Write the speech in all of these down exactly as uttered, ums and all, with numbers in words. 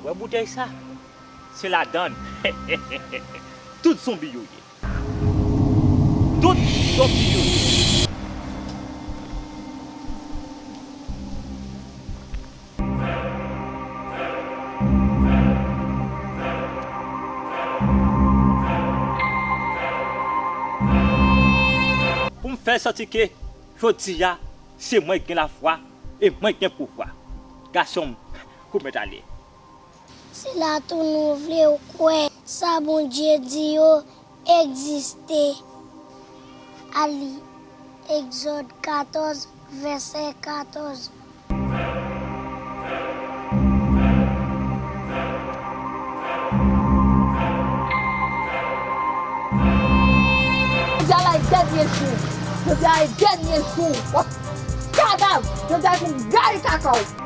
Wè boutèy sa? Se ladann. Tout zonbi yo ye. Tout zonbi yo ye. Pou m fè santi ke jodi a, se mwen ki gen lafwa e mwen ki gen pouvwa. Gason m, ou mèt ale. Se la tou nou vle w kwè sa Bondye di yo egziste. A li, Egzòd katòz, vèsè katòz. Jodi a la e dènye jou. Jodi a e dènye jou. W ap kadav. Jodi a se yon gari kaka w.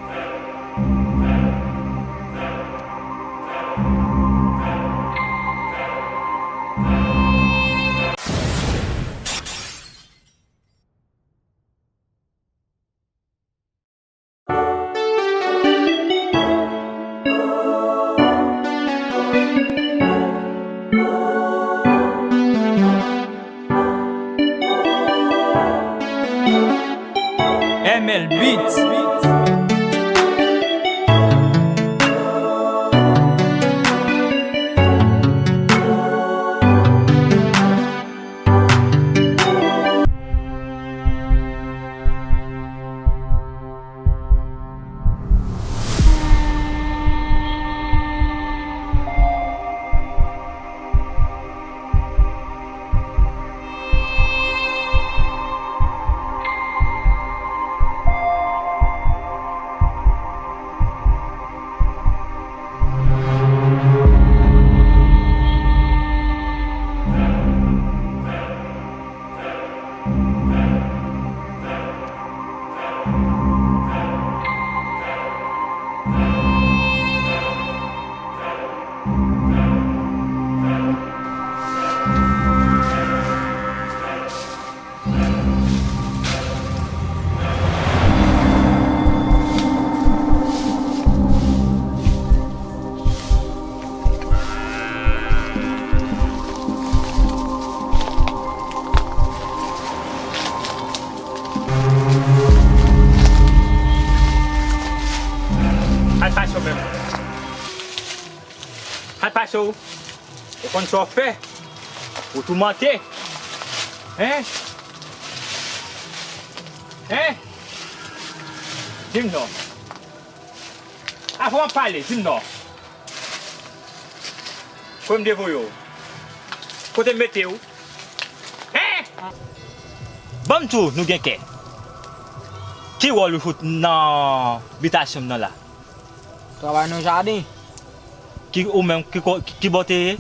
M L Beats. Al pase w menm. Al pase w. Ou konn sa w fè? Ou toumante. Hein? Hein? Di m non. Avan w ap pale, di m non. Kote m te voye w? Kote m mete w? Hein? Ban m di w, nou gen kè. Ki wòl ou fout nan bitasyon m nan la? Travay nan jaden. Ki, ou menm, ki, ki, ki bò w te ye?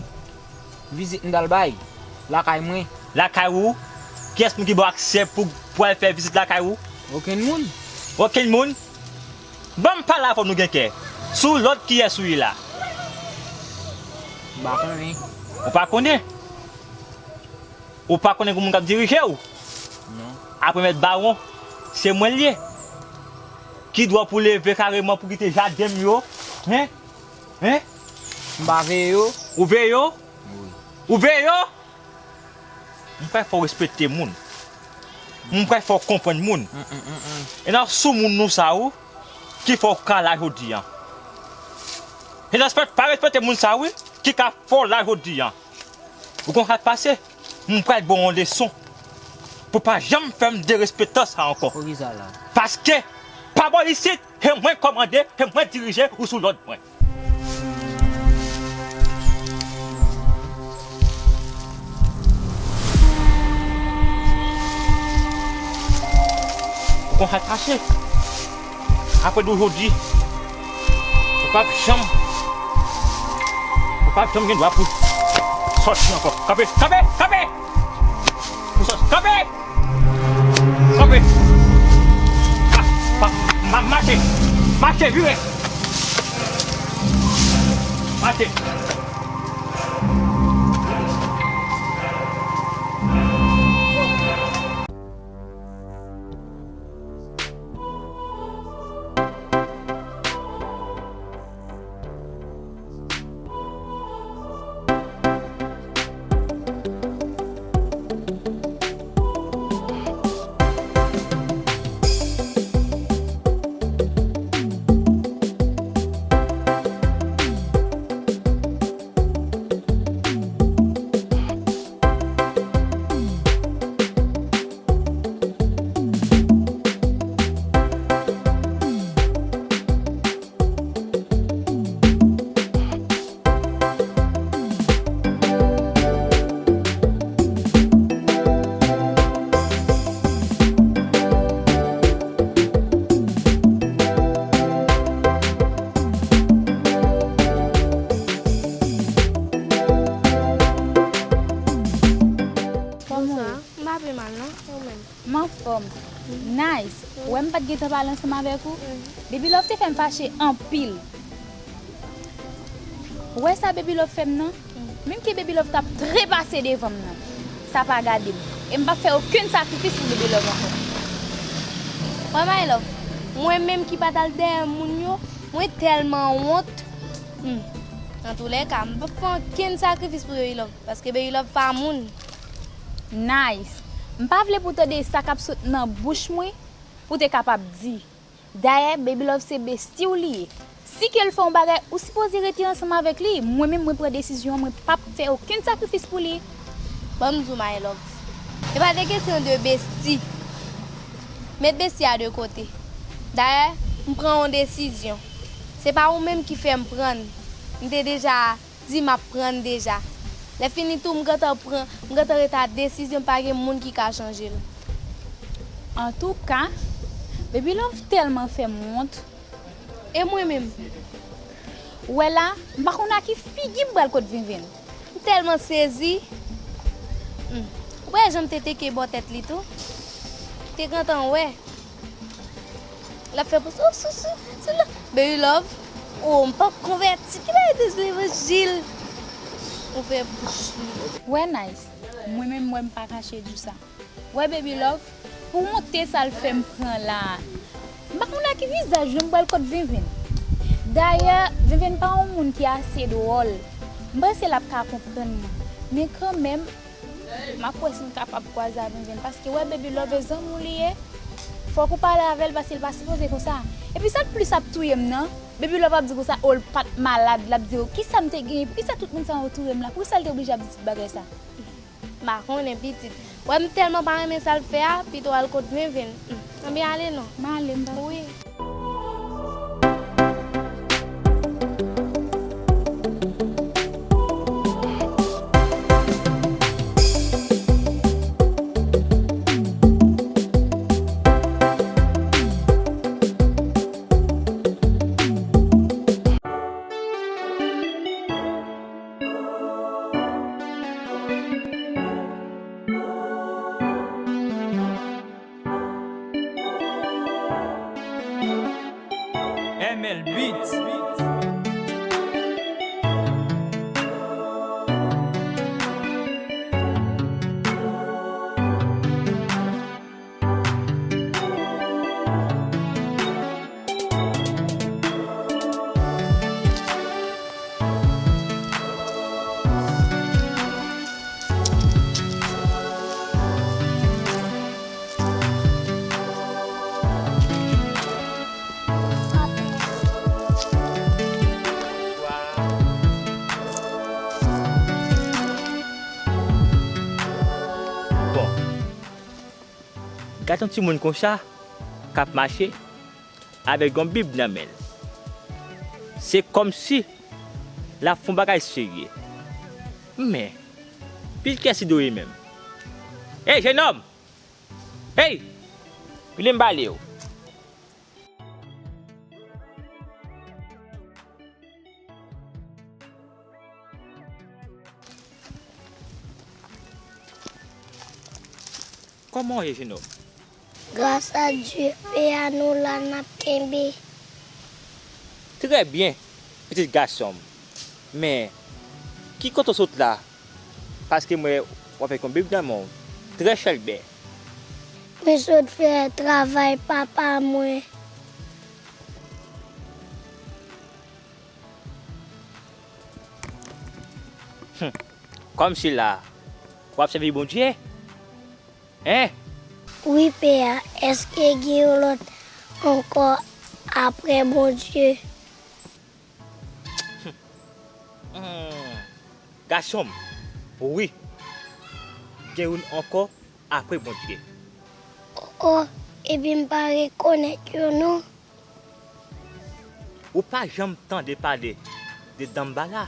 Vizit m t al bay. Lakay mwen. Lakay ou? Kiyès moun ki ba w aksè pou, pou al fè vizit lakay ou? Okenn moun. Okenn moun? Ban m pale avè w, nou gen kè. Sou lòd kiyès ou ye la? M pa konnen. Ou pa konnen? Ou pa konnen gen moun k ap dirije w? Non. Apre mèt bawon, se mwen l ye. Ki dwa w pou leve kareman pou kite jaden m yo? Hein? Hein? M pa veye yo. Ou veye yo? Wi. Ou veye yo? M kwè fò w respekte moun. M kwè fò w konprann moun. Mm, mm, mm, mm. E nan sou moun nou sa ou, ki fè w ka la jodi an. E nan respè, pa respekte moun sa wi, ki ka fè w la jodi an. Ou konn sa k pase? M pral ba w yon leson pou pa janm fè m derespektan sa ankò. Poukisa la? Paske pa bò isit, se mwen k kòmande, se mwen k dirije, ou sou lòd mwen. Ou konn sa k pase? Apre de jodi, ou p ap janm, ou p ap janm gen dwa pou sòti ankò. Kanpe, kanpe, kanpe! Pou sòti, kanpe! Kanpe! Pa, pa, ma-, mache! Mache, vire! Mache! pa t gentan pale ansanm avèk ou? Baby Love te fè m fache anpil. Ou wè sa Baby Love fè m nan? Menm ke Baby Love t ap trepase devan m nan, sa pa gade m. E m p ap fè okenn sakrifis pou Baby Love ankò. Mwen, My Love, mwen menm ki pa t al dèyè moun yo, mwen tèlman wont. Hmm. Antoulèka, m p ap fè okenn sakrifis pou Baby Love, paske Baby Love pa moun. Nice. M pa vle pou w tande sa k ap sot nan bouch mwen pou w te kapab di. Dayè, Baby Love se besti w li ye. Si ke l fè yon bagay, ou sipoze rete ansanm avèk li. Mwen menm, mwen pran desizyon an, mwen p ap fè okenn sakrifis pou li. Ban m di w, My Love, e pa de kesyon de besti. Met besti a de kote. Dayè, m pran yon desizyon. Se pa ou menm ki fè m pran l. M te deja di m ap pran l deja. Lè fini tou, m gentan pran, m gentan ret a desizyon, pa gen moun ki ka chanje l. Antouka, Baby Love tèlman fè m wont. E mwen menm? Ou wè la, m pa konn a ki figi m pral kot Venvenn. M tèlman sezi. Hmm. Ou wè jan m te teke bò tèt li tou? Te gentan wè. L ap fè pou sou, sou, sou, sou la. Baby Love. Oh, m p ap konvèti. Kilè l te sou levanjil? Ou fè bouch li. Wè Nice, mwen menm, mwen m pa kache di w sa. Wè Baby Love, pou wonte sa l fè m pran la a. M pa konn a ki vizaj non m pral kot Venvenn. Dayè, Venvenn pa yon moun ki ase dwòl. M panse l ap ka konprann mwen. Men kanmenm, m ap wè si m kapab kwaze a Venvenn, paske wè Baby Love e zanmi w li ye. Fòk ou pale avè l, paske l pa sipoze konsa. Epi sa k plis ap touye m nan, Baby Love ap di konsa, o l pa t malad, l ap di, o kisa m te genyen, poukisa tout moun sa yo antoure m la, poukisa l te oblije ap di tout bagay sa? M pa konnen pitit. Wè m tèlman pa renmen sa l fè a, pito al kot Venvenn. Hmm, anben ale non. M ale, m pa. Wi. M L Beats. Bon. Gad yon timoun konsa k ap mache avèk yon bib nan men l. Se kòmsi l ap fè yon bagay serye. Men, pil kè si do li menm. Hey, jenòm! Hey! Vini m pale w. Kòman w ye, jenòm? Gras a Dye, pè a, nou la, n ap kenbe. Trè byen, pitit gason m. Men, ki kote w sot la? Paske m wè w avèk yon bib nan men w. Trè chèlbè. Mwen sot fè travay papa mwen. Hum. Kòmsi la, w ap sèvi Bondye? Hein? Wi, pè a, èske gen yon lòt ankò apre Bondye? Hmm. Gason m, wi. Gen youn ankò apre Bondye. O, o, epi m pa rekonèt yo non. Ou pa janm tande pale de Danmbala,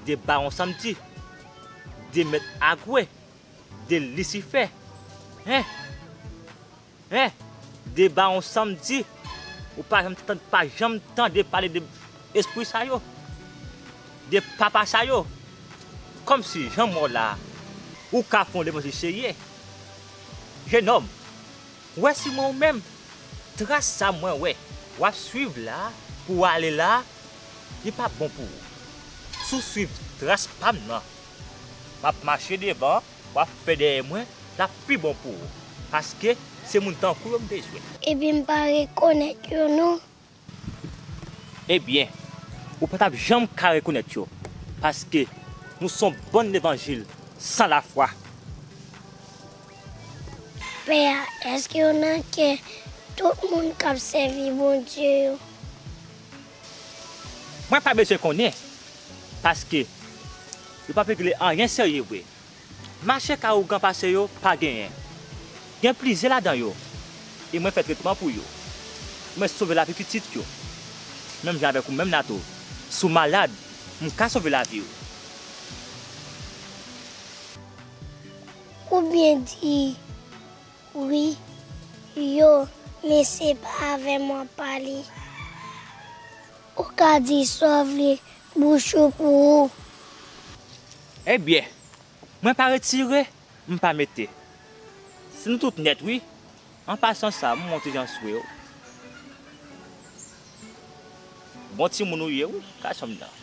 de Bawon Sanmdi, de Mèt Agwe, de Lisifè, hein? Hein? De Bawon Sanmdi, ou pa janm tan-, pa janm tande pale de espri sa yo, de papa sa yo. Kòmsi jan m wè w la, ou ka fè yon levanjil serye. Jenòm, Wè si mwen ou menm, tras sa mwen wè w ap swiv la pou w ale la, li p ap bon pou ou. Si w swiv tras pa m nan, m ap mache devan, w ap fè dèyè mwen, l ap pi bon pou ou. Paske se moun tankou yo m bezwen. Epi m pa rekonèt yo non. Ebyen, ou pa t ap janm ka rekonèt yo, paske nou se yon bann levanjil san lafwa. Pè a, èske yo nan kè tout moun k ap sèvi Bondye yo? Mwen pa bezwen konnen, paske yo p ap regle anyen serye vre. Mache ka ougan pase yo pa genyen. Gen plizyè ladan yo, e mwen fè tretman pou yo. Mwen sove lavi pitit yo. Menm jan avèk ou menm Nato, si w malad, m ka sove lavi w. Ou byen di wi, yo, men se pa avè m w ap pale. Ou ka di sa w vle, bouch ou pou ou. Ebyen, mwen pa retire, m pa mete. Si nou tout nèt wi, an pasan sa, m monte jan swe w. Bon timoun ou ye wi, gason m nan.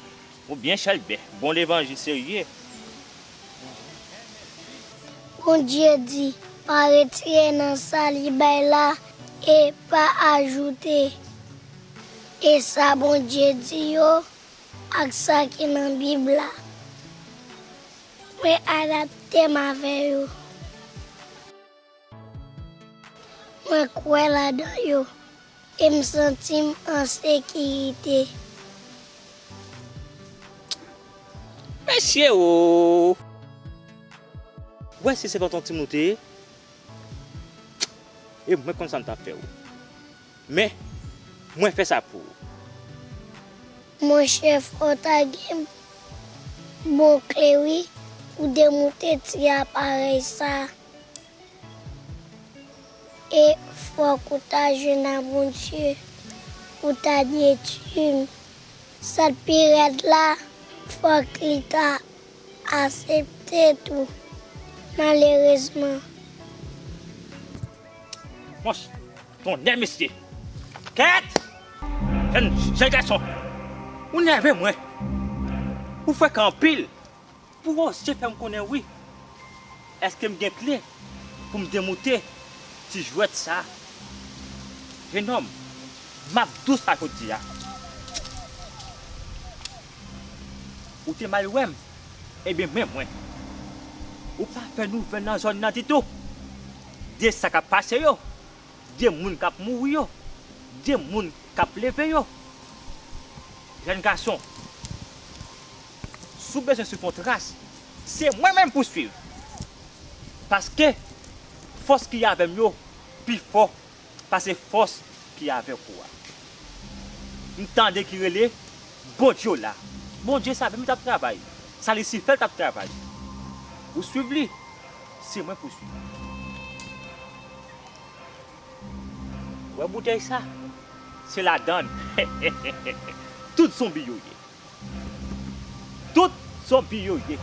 Ou byen chèlbè, bon levanjil serye. Bondye di, pa retire nan sa li bay la, e pa ajoute. E sa Bondye di yo, ak sa ki nan Bib la, mwen adapte m avè yo. Mwen kwè ladan yo, e m santi m an sekirite. Mesye o! Wè si se pa t yon timoun ou te ye, e mwen konn sa m t ap fè w. Men, mwen fè sa pou ou. Monchè, fò w ta gen bon kle wi, pou demoute ti aparèy sa. E fòk ou ta jwenn a Bondye pou ta detwi m. Sa k pi rèd la, fòk li ta aksepte tou, malerezman. Monch, tonnè mesye! Kèt! Jèn, jèn gason, ou nève mwen. Ou frekan anpil. Pou w oze fè m konnen wi. Èske m gen kle pou m demoute ti jwèt sa? Jenòm, m ap di w sa jodi a. Ou te mal wè m, ebyen men mwen. Ou pa fè nouvèl nan zòn nan ditou de sa k ap pase yo, de moun k ap mouri yo, de moun k ap leve yo. Jèn gason, si w bezwen swiv yon tras, se mwen menm pou w swiv. Paske fòs ki avè m yo pi fò pase fòs ki avèk ou a. M tande ki rele Bondye w la. Bondye sa menm li t ap travay. Sa Lisifè t ap travay. Ou swiv li, se mwen pou w swiv. Wè boutèy sa? Se ladann tout zonbi yo ye. Tout zonbi yo ye.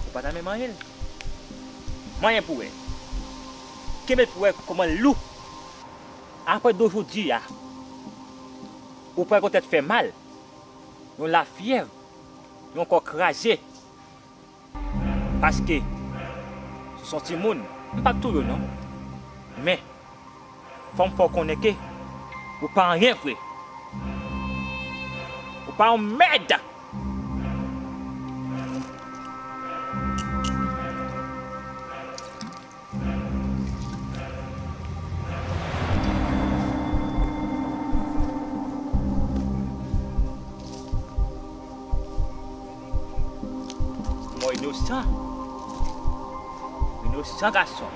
Ou pa ta menm manyen l. Manyen pou wè. Kenbe l pou wè kòman l lou. Apre de jodi a, ou pral gon tèt fè mal, yon lafyèv, yon kò kraze. Paske si w se yon timoun, m p ap touye w non. Men, fò m fè w konnen ke ou pa anyen vre. Ou pa yon mèd. Mò inosan. Inosan gason.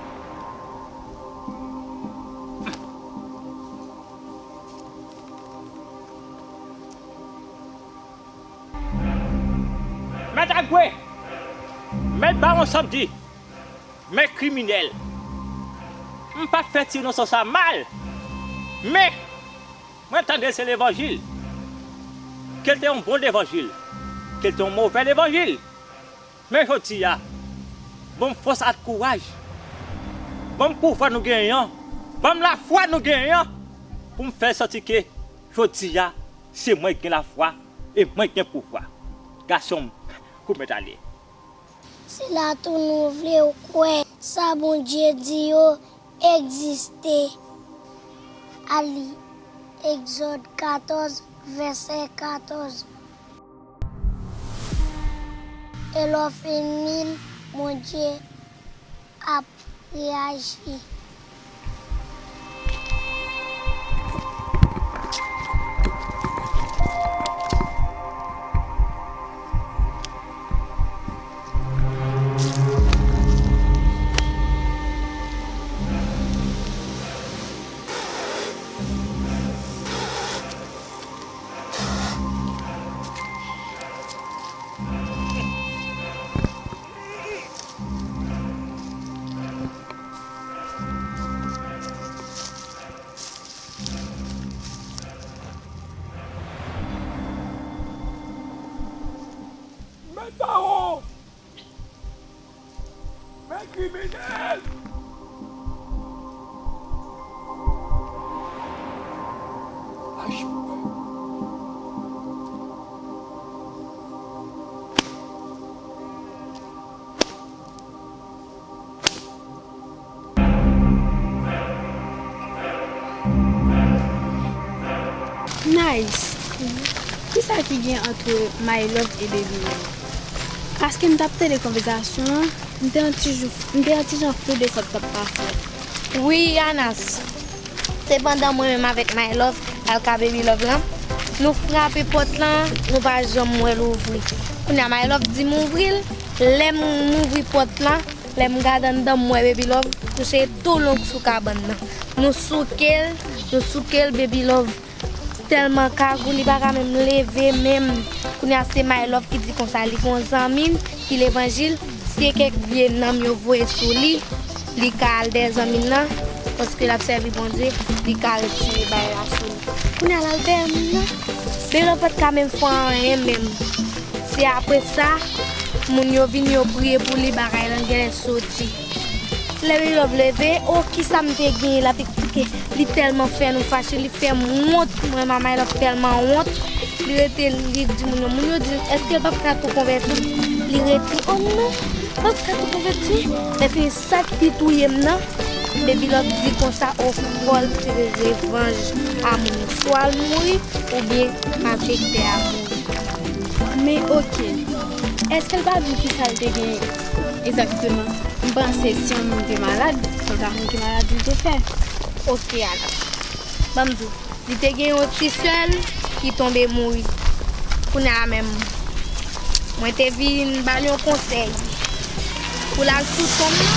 Mèt Agwe, Mèt Bawon Sanmdi, Mèt kriminèl. M p ap fè ti inosan sa mal. Men, mwen tande se levanjil. Ke l te yon bon levanjil, ke l te yon move levanjil. Men jodi a, ban m fòs ak kouraj. Ban m pouvwa nou genyen an. Ban m lafwa nou genyen an. Pou m fè santi ke jodi a, se mwen ki gen lafwa e mwen ki gen pouvwa. Gason m, ou mèt ale. Sila tou nou vle w kwè sa Bondye di yo egziste. A li, Egzòd katòz, vèsè katòz. E lè w fin li l, Bondye ap reyaji. Men dawon! Men kriminèl! Ay, Nice! Kisa ki gen ant My Love e Baby Love? Paske m t ap tande konvèsasyon an, m te yon ti jou, m te yon ti jan flou de sa k t ap pase. Wi, Anas. Sepandan, mwen menm avèk My Love, al ka Baby Love lan, nou frape pòt lan, nou pa janm wè l ouvri. Kounye a, My Love di m ouvri l, lè m ouvri pòt lan, lè m gade anndan, m wè Baby Love kouche tou long sou kabann nan. Nou souke l, nou souke l, Baby Love tèlman kagou, li pa ka menm leve menm. Kounye a, se My Love ki di konsa, li gon zanmi l ki levanjil, se kèk vye nanm yo voye sou li, li ka al dèyè zanmi l lan, paske l ap sèvi Bondye, li ka retire bagay la sou li. Kounye a, l al dèyè moun nan, Baby Love pa t ka menm fè anyen menm. Se apre sa, moun yo vin, yo priye pou li, bagay lan genlè soti. Lè Baby Love leve, o, kisa m te genyen? L ap eksplike. Li tèlman fè nou fache, li fè m wont. Mwen, My Love tèlman wont. Li rete, li di moun yo, moun yo di l, èske l p ap ka tou konvèti? Li rete, o non, l p ap ka tou konvèti. Lè fini, sa ki pi touye m nan, Baby Love di konsa, o, fò l tire revanj a moun yo. Swa l mouri, oubyen malfektè a mouri. Men oke, èske l pa di w kisa l te gen egzakteman? M panse si yon moun te malad, se ta konn ki maladi l te fè. Oke, Anas. Ban m di w, li te gen yon ti sè l ki tonbe mouri. Kounye a menm, mwen te vin ba l yon konsèy pou l al sou tonm nan,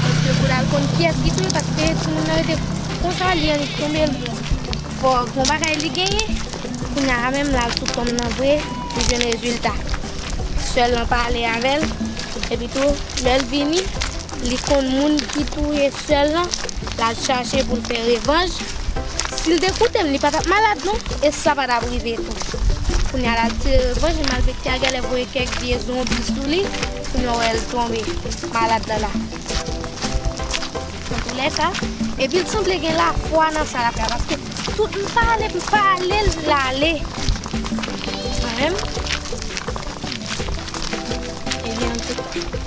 paske pou l al konn kiyès ki touye, paske timoun nan rete konsa, li annik tonbe, l fò gon bagay li genyen. Kounye a menm, l al sou tonm nan vre, li jwenn rezilta. Sè l lan pale avè l, epi tou, lè l vini, li konn moun ki touye sè l lan, l al chache pou l fè revanj. Si l te koute m, li pa t ap malad non, e sa pa t ap rive tou. Kounye a, l al tire revanj, malfektè a genlè voye kèk vye zonbi sou li, kounye a w wè l tonbe, malad lan la. Antoulèka, epi l sanble gen lafwa nan sa l ap fè a, paske tout m pale, m pale l, l ale. Mwen menm, ebyen, antouka.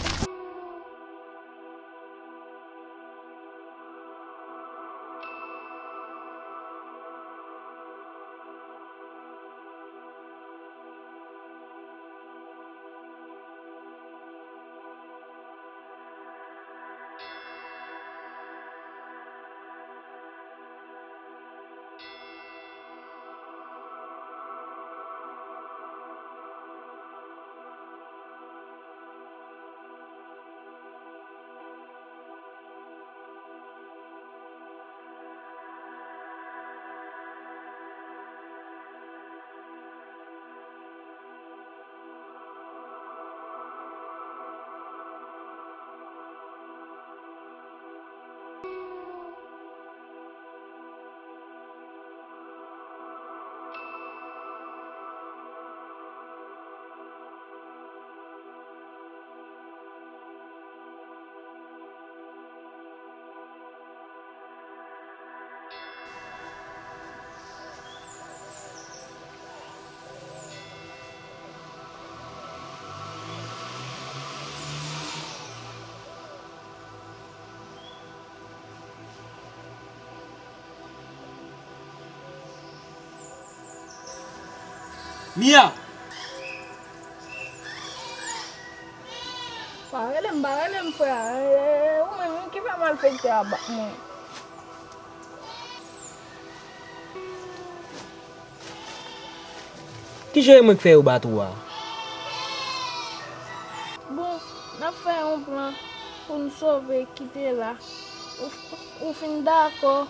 Mia! Pa rele m, pa rele m, frè. E, ou menm ki fè malfektè a bat mwen. Kijan e mwen k fè yo bat ou a? Bon, n ap fè yon plan pou n sove kite la. Ou, ou fin dakò,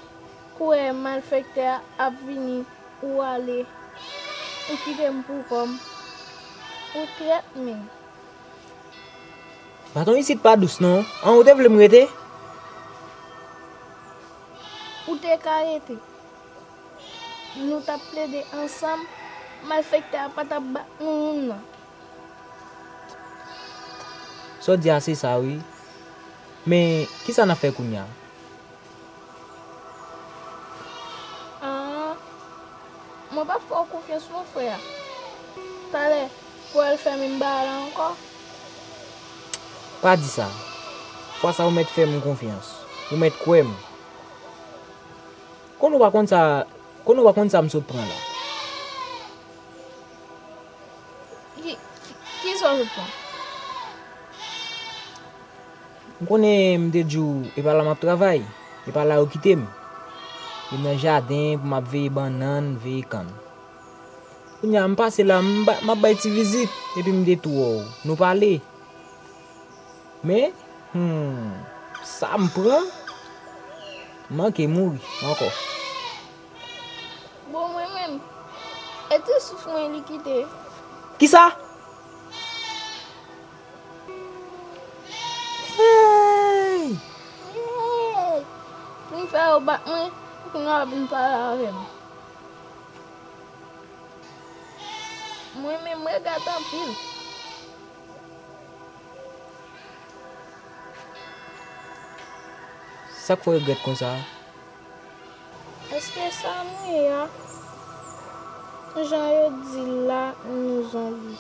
kourè malfektè a ap vini, ou ale, ou kite m pou kò m. Ou trèt, men. Baton isit pa dous non. An ou te vle m rete? Ou te ka rete. Nou t ap plede ansanm, malfektè a pa t ap bat nou youn nan. Sa w di a se sa wi. Men kisa n ap fè kounye a? Ah, mwen p ap fè w konfyans non, frè. Talè, pou w al fè menm bagay la ankò. Pa di sa. Fwa sa ou mèt fè m konfyans. Ou mèt kwè m. Konnen w pa konn sa, konnen w pa konn sa m sot pran la. Ki, ki, kisa w sot pran? M konnen m te di w e pa la m ap travay, e pa la yo kite m. E m nan jaden pou m ap veye bannann, veye kann. Kounye a m pase la, m ba- m ap bay ti vizit, epi m te tou wè w. Nou pale. Men, hmm, sa m pran, m manke mouri ankò. Bon, mwen menm, e ti souf mwen li kite. Kisa? Hey! Pou m fè yo bat mwen, pou nou ap vin pale avè m. Mwen menm regrèt anpil. Sa k fè w regrèt konsa? Èske sa nou ye a, jan yo di l la, nou zonbi?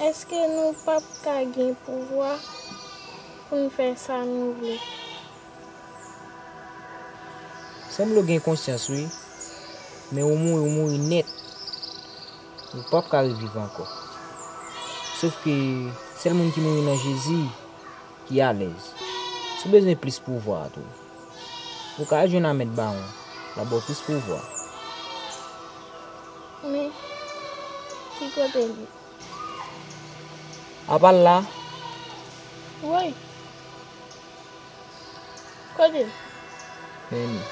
Èske nou p ap ka gen pouvwa pou n fè sa nou vle? Sanble w gen konsyans wi, men ou mouri, ou mouri nèt. Ou p ap ka reviv ankò. Sof ke sèl moun ki mouri nan Jezi ki alèz. Si w bezwen plis pouvwa tou, ou ka al jwenn Amèd Bawon, l ap ba w plis pouvwa. Men, ki kote l ye? Apa l la? Woy! Kote l? Men li.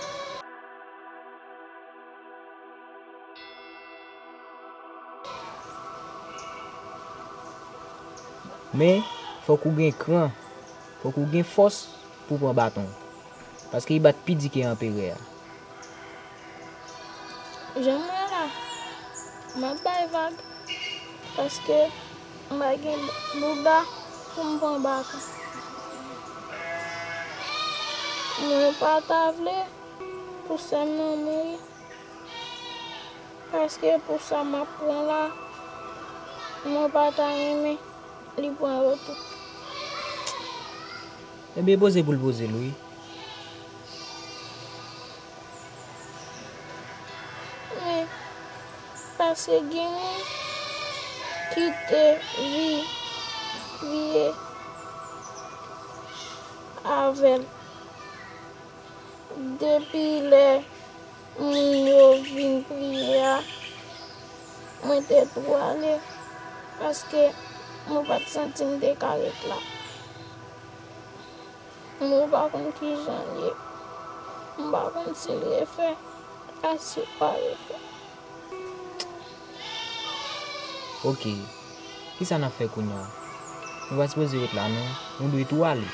Men, fòk ou gen kran, fòk ou gen fòs pou w pran baton. Paske li bat pi di ke anperè a. Jan m wè la, m ap bay vag, paske m pa gen bouda pou m pran baton. Mwen pa ta vle pou sè m nan mouri, paske pou sa m ap pran la, mwen pa ta renmen li pran yo tou. Ebyen, poze pou l poze l wi. Men, paske gen moun ki te vi, priye avè l. Depi lè moun yo vin priye a, mwen te tou ale, paske mwen pa t santi m te ka ret la. Mwen pa konn kijan l ye. M pa konn si l refè, ak si l pa refè. Ok, kisa n ap fè kounye a? Nou pa sipoze ret la non, nou dwe tou ale.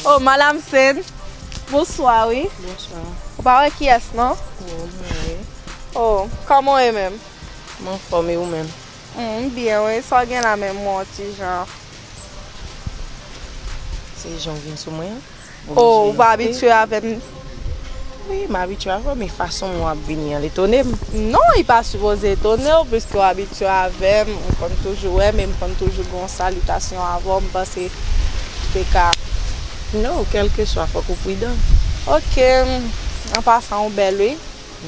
Oh, Madam Sen, bonswa, wi. Bonswa. Ou pa wè kiyès, non? Oh, mwen, wi. Oh, kòman w ye menm? M anfòm, e ou menm? Mm, m byen, wi. Sa w gen la menm, mwen, yon ti jan. Se jan w vin sou mwen an? Oh, ou pa abitye avè m? Wi, m abitye avè w, men fason w ap vini an etone m. Non, li pa sipoze etone w, piske w abitye avè m, ou konn toujou wè, men m konn toujou gen yon salitasyon avè w, m panse ou te ka. Non, kèlkeswa, fòk ou pridan. Ok, an pasan, ou bèl, wi.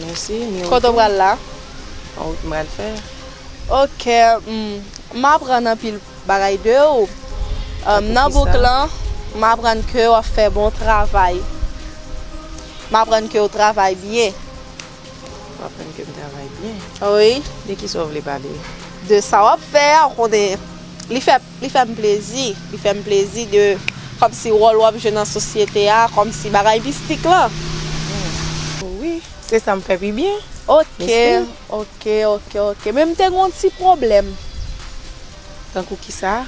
Mèsi, ni ou tou. Kote w pral la? An wout m pral fè. Ok, mm, m aprann anpil bagay de ou. Um, nan bouk lan, m aprann ke w ap fè bon travay. M aprann ke w travay byen. W aprann ke m travay byen? Wi. De ki sa w vle pale? De sa w ap fè a, ou konnen, li fè, li fè m plezi. Li fè m plezi de, kòmsi wòl w ap jwe nan sosyete a, kòmsi bagay mistik lan. Hmm. Wi, se sa m fè pi byen. Ok, ok, ok, ok. Men m te gen yon ti pwoblèm. Tankou kisa?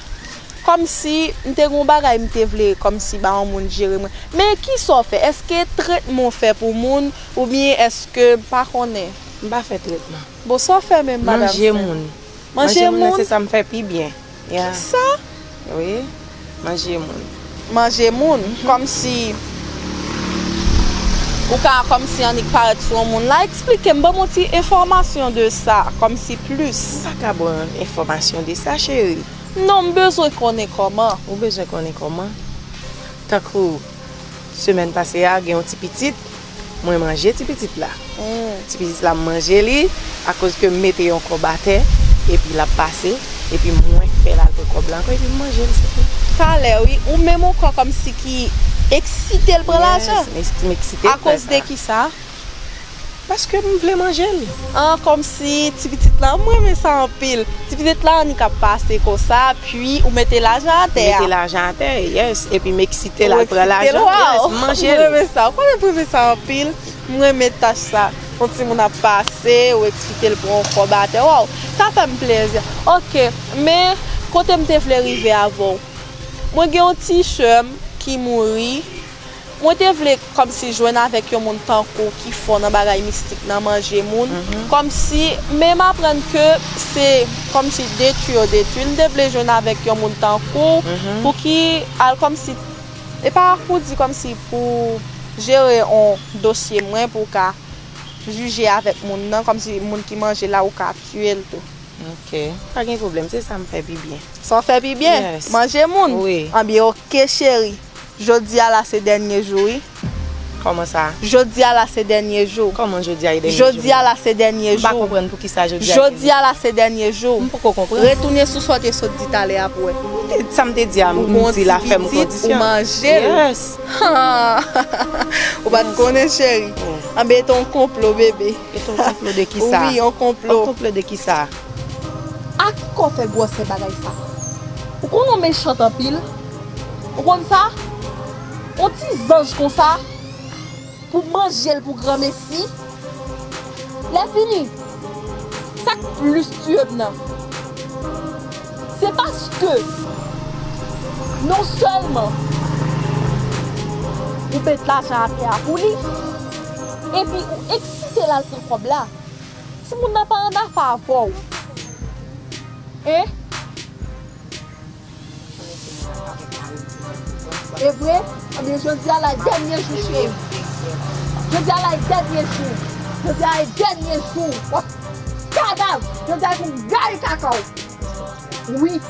Kòmsi m te gen yon bagay m te vle kòmsi ba yon moun jere mwen. Men kisa w fè? Èske tretman w fè pou moun oubyen èske m pa konnen? M pa fè tretman. Bon, sa w fè menm, madanm Sen? Manje moun. Manje moun? Manje moun nan se sa m fè pi byen. Ya. Kisa? Wi. Manje moun. Manje moun? Kòmsi ou ka kòmsi annik parèt sou yon moun la. Eksplike m, ban m yon ti enfòmasyon de sa, kòmsi plis. M pa ka ba w enfòmasyon de sa, cheri. Non, m bezwen konnen kòman. Ou bezwen konnen kòman? Tankou semèn pase a, gen yon ti pitit, mwen manje ti pitit la. Mm. Ti pitit la, m manje li, akoz ke m mete yon kòb atè, epi l ap pase, epi mwen fè l al pran kòb la ankò, epi m manje l, se tou. Talè, wi, ou menm yon kò kòmsi ki eksite l pran lajan. Yes, m eks-, m eksite l pran sa. Akoz de kisa? Paske m vle manje l. An, kòmsi ti pitit la, m renmen sa anpil. Ti pitit la annik ap pase konsa, pi ou mete lajan atè a. Mete lajan atè, yes. Epi m eksite l al pran lajan, yes, m manje l. Ou eksite l, waw. M renmen sa. Ou konnen m renmen sa anpil. M renmen tach sa. Yon timoun ap pase, ou eksite l pran yon kòb atè. Waw, sa fè m plezi. Ok, men kote m te vle rive avè w. Mwen gen yon ti sè m ki mouri. Mwen te vle kòmsi jwenn avèk yon moun tankou w ki fò nan bagay mistik nan manje moun. Mhm. Kòmsi, men m aprann ke se kòmsi detwi yo detwi l. M te vle jwenn avèk yon moun tankou w, mhm, pou ki al kòmsi, e pa pou di kòmsi pou jere yon dosye mwen, pou w ka jije avèk moun nan, kòmsi moun ki manje la, ou ka tiye l tou. Ok. Pa gen pwoblèm, se sa m fè pi byen. Sa w fè pi byen? Yes. Manje moun? Wi. Anben, ok, cheri. Jodi a la se dènye jou, wi. Kòman sa? Jodi a la se dènye jou. Kòman jodi a ye dènye jou? Jodi a la se dènye jou. M pa konprann poukisa jodi a ye dènye jou. Jodi a la se dènye jou. M poko konprann. Retounen sou sa w te sot di talè a pou wè. M te, sa m te di a, m di la fè m kondisyon. Ou manje l. Yes. Ou pa t konnen, cheri. Oh. Anben, se yon konplo, bebe. E t on konplo de kisa? Wi, on konplo. On konplo de kisa? A ki kò fè gwòsè bagay sa? Ou konn ou mechant anpil? Ou konn sa? On ti zanj konsa pou manje l pou granmesi? Lè fini, sa k plis tiye m nan, se paske non sèlman ou met lajan atè a pou li, epi ou eksite l al pran kòb la. Timoun nan pa annafè avè w. Hein? E vre? Anben, jodi a la e dènye jou, cheri. Jodi a la e dènye jou. Jodi a e dènye jou. W ap kadav. Jodi a e pou m gaye kaka w. Wi.